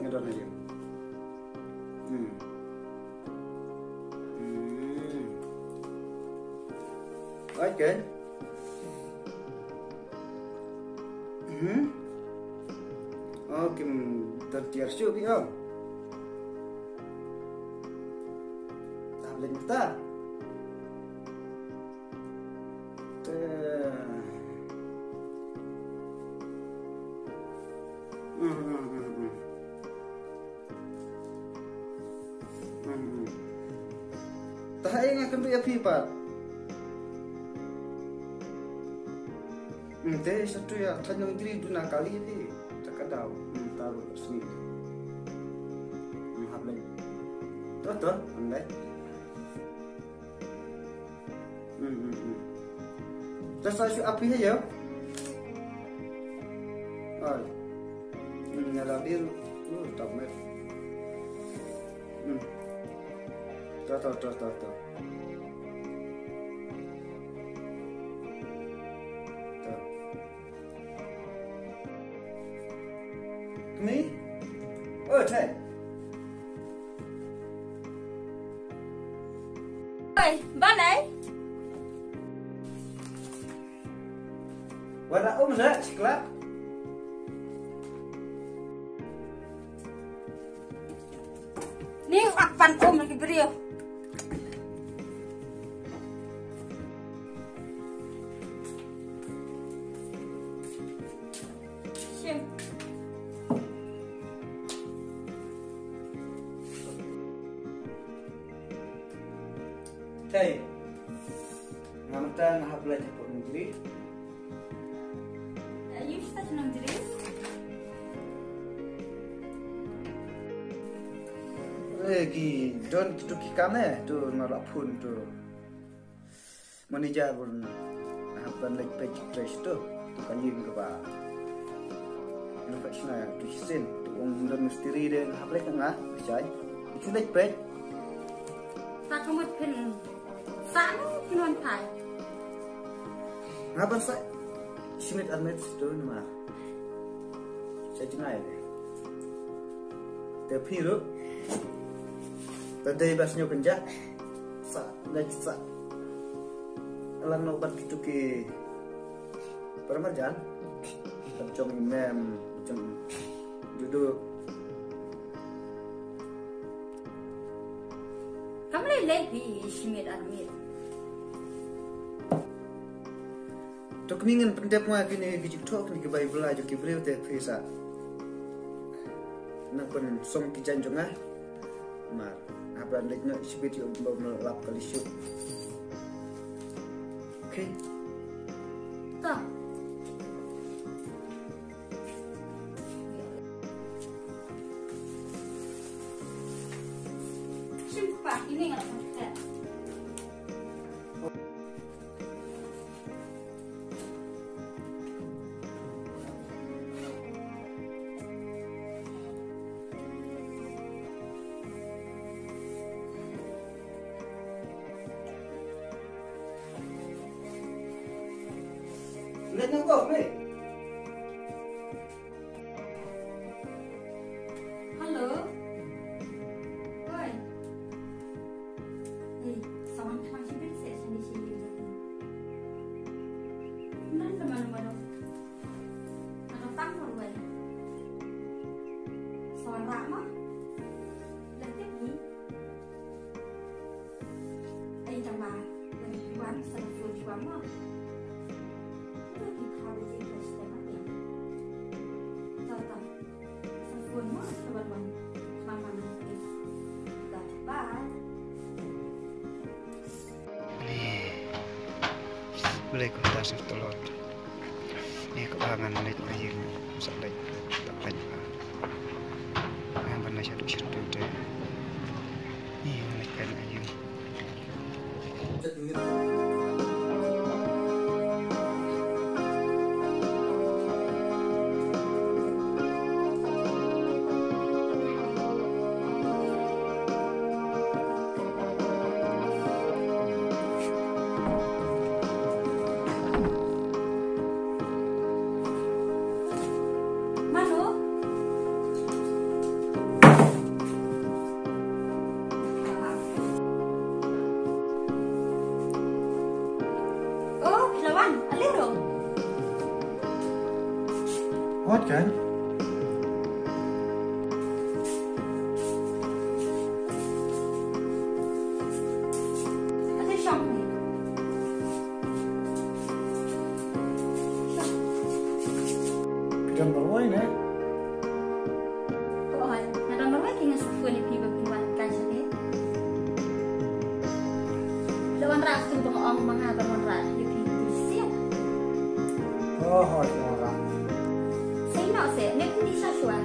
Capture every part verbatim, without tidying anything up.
Ron aja. Hmm. Hmm. Okay. Hmm. Okay, hmm, tertiar syu ki, oh. Tablet ta. Te. Hmm, hmm, hmm, hmm. Hmm, hmm. Te ha ei nga kyntu ïa phi pat. Hmm, te sa tu ïa, than nongdri duna kali phi. Te ka daw, hmm, ta ruh sngi. Hmm, hap leh. To, to, ym leh. Hmm, hmm, hmm. Te sa shu ap phi ha ïa. Ai. Hmm, ïa la bir. Uh, tap met. Hmm. To, to, to, to, to. To. Kmie? Oi, Thei. Oi, balei? Wat la um sa, shi klak. Ni ak pan um lagi briew. Shim. Thei. Nga mynta nga hap leit hapoh nongdri. Ayu, shu ta nongdri. Eh, ki don kitu ki kam eh, tu nga la phone tu. Manager bun, ah, ban leit peit trei tu, tu ka ïing kaba. Nga peit shna tu shisien, tu ong don mistri de nga hap leit nga, shai. Itu leit peit. Ta ka mut phin sa no phin wan phai. Nga ban sa. Shi minit ar minit tu namar. Sa jngai de. Te phi ruh. Te dei ba sñiaw kynjah. Sa, leit sa. Alang no bad kitu ki para marjan. Bad jong i mem, jong dudu. Kam lei lei phi shi miet ar miet. To kmie, ngan pyndep ma kine ki jingthoh kine ki Baibl jong ki briew te phi sa. Nang pynsong ki jaiñ jong nga. Mar haba leit noh shibit ïoh bym lap kali shuh. Okay. To. Shim pa, ini ngan Hello. Oi. Ei, sa wan khnang shibit seh sha ngi shi ïing jong ngi. Ngan da mano mano. Mano tang mano wei. Sa wan rah ma. Da tip ngi. Ai tang ba. Wan sa da phone shuwa ma. Udah ki kha biji ka shi da ma ya. Ta ta. Ni. Balei kumta sngewthuh lut. Ni kaba ngan leit na ïing, sa leit, sa leit ba. Ngan ban leit shaduh shaduh te. Ni ngan leit na ïing. Mano? Wat kan? Ate shong ni. Shong. Pidam barwai ne? Ko ai, nga dang marwei ki nga suk kuan ïa phi ba phi wan kai sha phi. Leh wanrah tu ba nga ong ma nga ban wanrah ïa phi phi sien. Oh, hooid, wanrah. Sa ïehnoh seh, ne phi dih sha shuwa.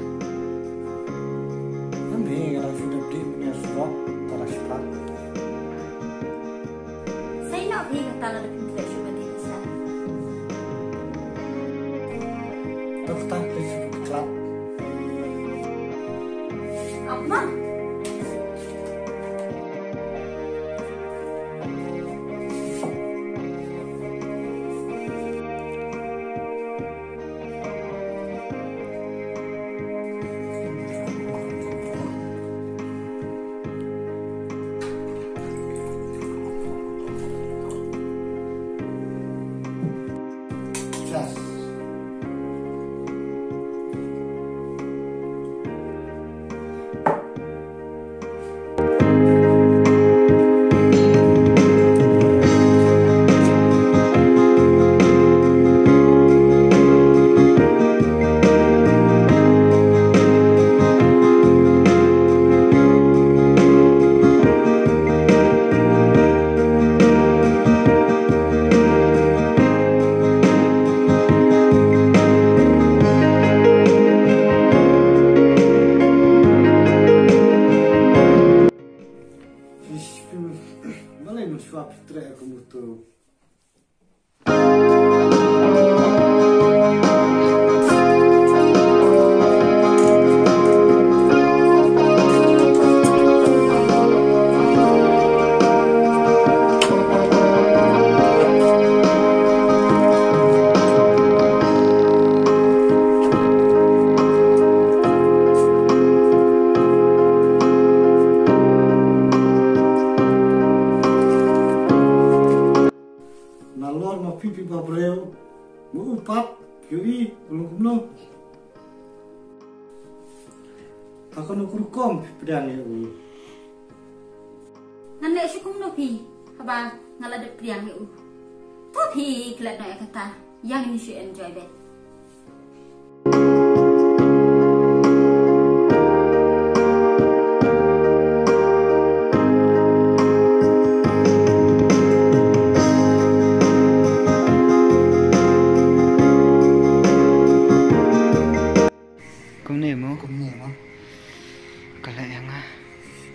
Namar nga dang shu dep dih ne surok, ta la shipang. Sa ïehnoh phi kata lada phim treh shuh ban dih pisa. Doktor, please, klap. Ap ma. Balei mynshuwa phi treh kum uto? Nalor ma phi phi ba briew, ma u pat, phi ïohi u long kumno? Ha kano ka rukom phi pdiang ïa u? Ngan leh shuh kumno phi, haba nga la dep pdiang ïa u. To phi klet noh ïa kata, ïa ngin shu enjoy beit. Kumne mo? Kumne mo? Ka leh ïa nga.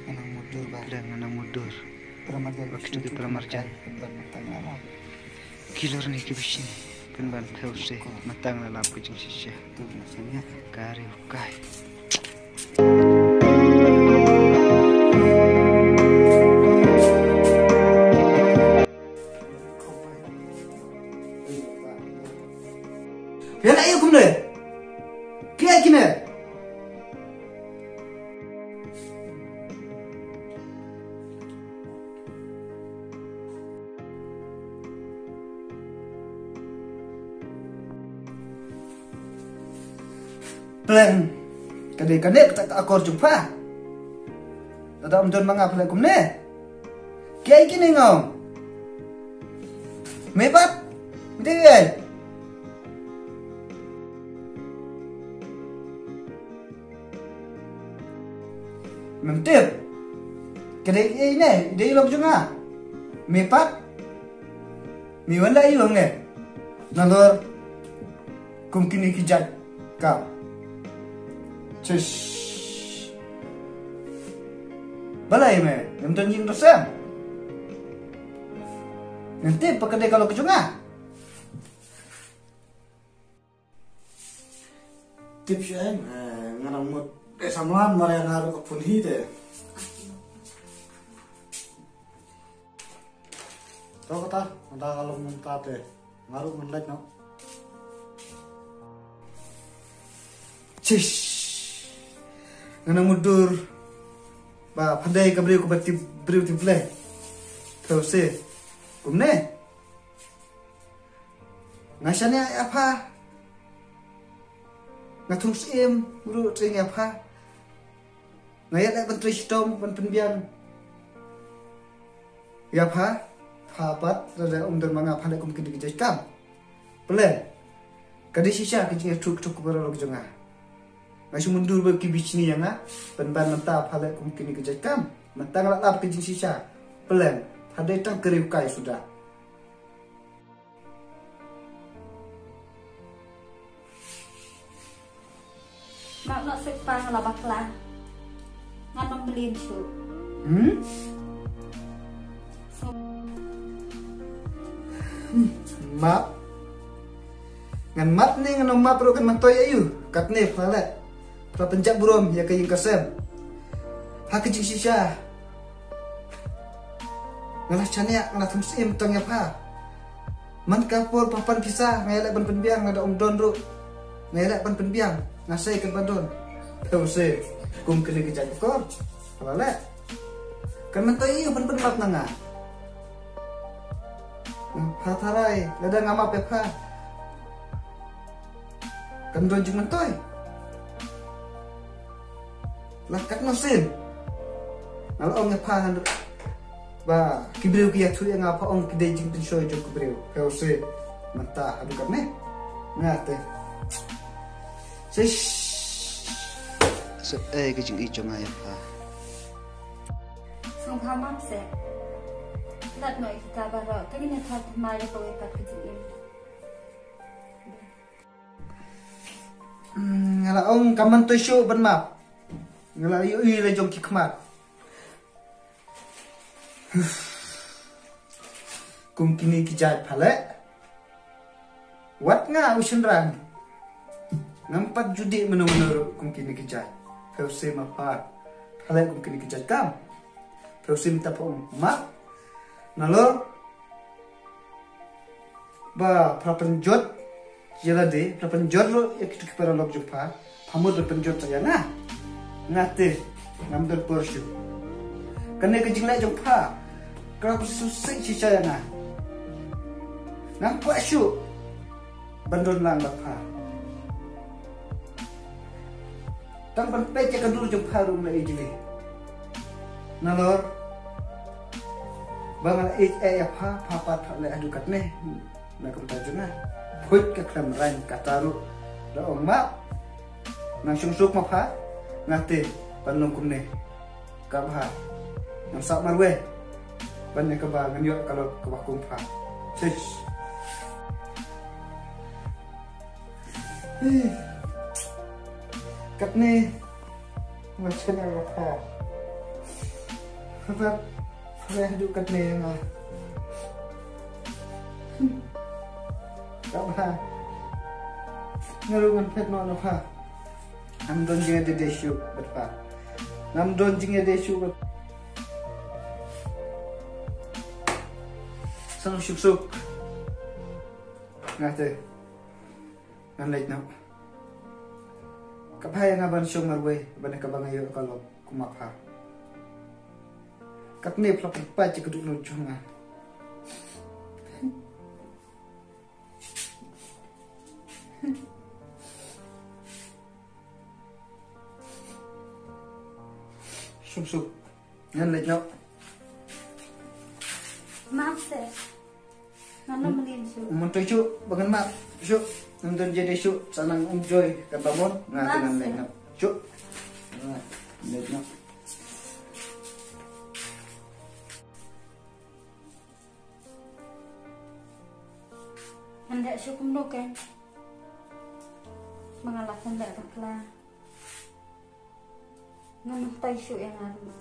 Nga nang mutdur ba. Leh nga nang mutdur. Para marjan. Ba kito ki para marjan. Ban tang alam. Ki lor ne ki bishni, pynban thew se, matang la lap ka jingshisha. Ka riewkai. Phi la ïa kumne? Phi ïa kine? Pleng. Ka dei kane kata ka akor jong pha. Lada ym don ma nga pha leh kumne. Kiei kine ngong. Me pat. Me dei ei. Mem tip. Ka dei ei ne, dei long jong nga. Me pat. Me wan la ei long ne. Nalor. Kum kine ki jait ka. Chish. Balei me, mem don ïing don sem. Mem tip ba ka dei ka long ka jong nga. Tip sha ïa nga, nga nang mut. Eh, samla mar ïa nga ruh ka pun hi te. To kata, nga da ka long mynta te. Nga ruh ngan leit noh. Chish. Nga nang mutdur. Ba pha dei ka briew kaba tip briew tip Blei. Thew se. Kumne. Nga shaniah ïa pha. Nga thung syiem ruh teng ïa pha. Nga ïaleh ban trei shitom ban pynbiang ïa pha. Pha pat lada ym don ma nga pha leh kum kine ki jait kam. Pleng ka dei shisha ka jingïathuh kito ki paralok jong nga. Nga shu myndur ba ki bishni ïa nga. Pynban mynta pha leh kum kine ki jait kam. Mynta nga la lap ka jingshisha. Pleng pha dei tang ka riewkai suda. Map noh seh pa, nga la bakla. Ngan ym mlien shuh. Hmm? So, map? Ngan map ne ngan ym map ruh kan myntoi aïu. Katne pha leh, pha pynjah burom ïa ka ïing ka sem. Ha ka jingshisha nga la shaniah, nga la thung syiem tang ïa pha. Man ka por pha pan pisa nga ïaleh ban pynbiang, lada ym don ruh nga ïaleh ban pynbiang. Nga sei kan ban don. Phi u sei kum kine ki jait akor. Pha la leh. Kan myntoi aïu ban pynmap na nga? Pha tharai lada nga map ïa pha kan don jingmyntoi. La katno sien nga la ong ïa pha hynrei ba ki briew ki ïathuh ïa nga, pha ong ki dei jingpynshoi jong ki briew. Phi u sei mynta haduh katne. Nga te shish. Sa ei ka jingïeit jong nga ïa pha. Sngewbha map seh. Lait noh ïa kita baroh. Te ngin ïa thok thymmai ïa kawei pat ka jingim. Hmm, nga la ong kam myntoi shuh ban map. Nga la ïohi la jong ki khmat. Kum kine ki jait pha leh. Wat nga u shynrang ngam pat ju dih mano mano ruh kum kine ki jait. Phi u sei ma pha, pha leh kum kine ki jait kam. Phi u sei mynta pha ong map. Nalor ba pha pynjot ïa lade, pha pynjot ruh ïa kito ki paralok jong pha. Pha mut ban pynjot sa ïa nga. Nga te ngam don por shuh. Kane ka jingleh jong pha ka la pynsuhsih shisha ïa nga. Ngam kwah shuh ban don lang bad pha. Tang ban peit ïa ka dur jong pha ruh nga la ïeit jylliew. Nalor ba nga la ïeit eh ïa pha, pha pat pha leh haduh katne. Na ka bynta jong nga, phuit ka khlem rang kata ruh. Da ong map, nang shong suk ma pha. Nga te ban long kumne. Ka bha ngan sah marwei ban ïa kaba ngan ïoh ka lok kaba kum pha. Shish. Katne nga shaniah ïa pha. Pha phet haduh katne ïa nga. Ka bha nga ruh ngan phet noh na pha. Ngam don jingïadei shuh bad pha. Ngam don jingïadei shuh bad. Sa nang suk suk. Nga te ngan leit noh. Ka bha ïa nga ban shong marwei ban ïa kaba nga ïoh ka lok kum ma pha. Katne pha la pynpait ïa ka dohnud jong nga. Suk suk. Ngan leit noh. Map seh. Ngan ym mlien shuh. Myntoi shuh ba ngan map shuh. Ngam don jingïadei shuh, sa nang enjoy kaba mon. Nga te ngan leit noh shuh. Nga leit noh. Ngan leh shuh kumno kein ba nga la pynleh bakla. Ngam myntoi shuh ïa nga ruh.